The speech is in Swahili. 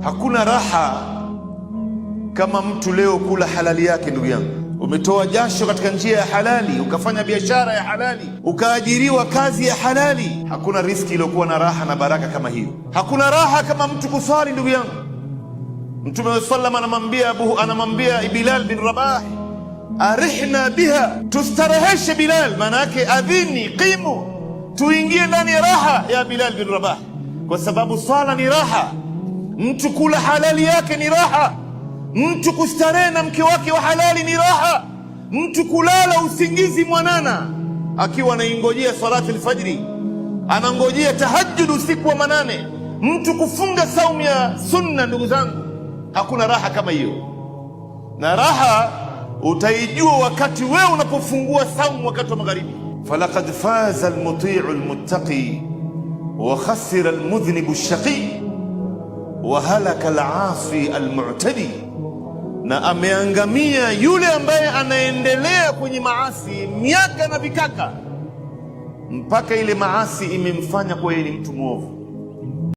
Hakuna raha kama mtu leo kula halali yake. Ndugu yangu, umetoa jasho katika njia ya halali, ukafanya biashara ya halali, ukaajiriwa kazi ya halali. Hakuna riski iliyokuwa na raha na baraka kama hiyo. Hakuna raha kama mtu kuswali. Ndugu yangu, Mtume wa sallam anamwambia Abu, anamwambia Bilal bin Rabah, arihna biha, tustareheshe Bilal. Maana yake adhini, qimu, tuingie ndani ya raha ya Bilal bin Rabah, kwa sababu swala ni raha. Mtu kula halali yake ni raha. Mtu kustarehe na mke wake wa halali ni raha. Mtu kulala usingizi mwanana akiwa anaingojea salati alfajri, anangojea tahajjud usiku wa manane, mtu kufunga saumu ya sunna. Ndugu zangu, hakuna raha kama hiyo, na raha utaijua wakati wewe unapofungua saumu wakati wa magharibi. Falaqad faza almutiu almuttaqi wa khasira almudhnibu alshaqi wa halaka alasi almu'tadi, na ameangamia yule ambaye anaendelea kwenye maasi miaka na vikaka mpaka ile maasi imemfanya kuwa yeye ni mtu mwovu.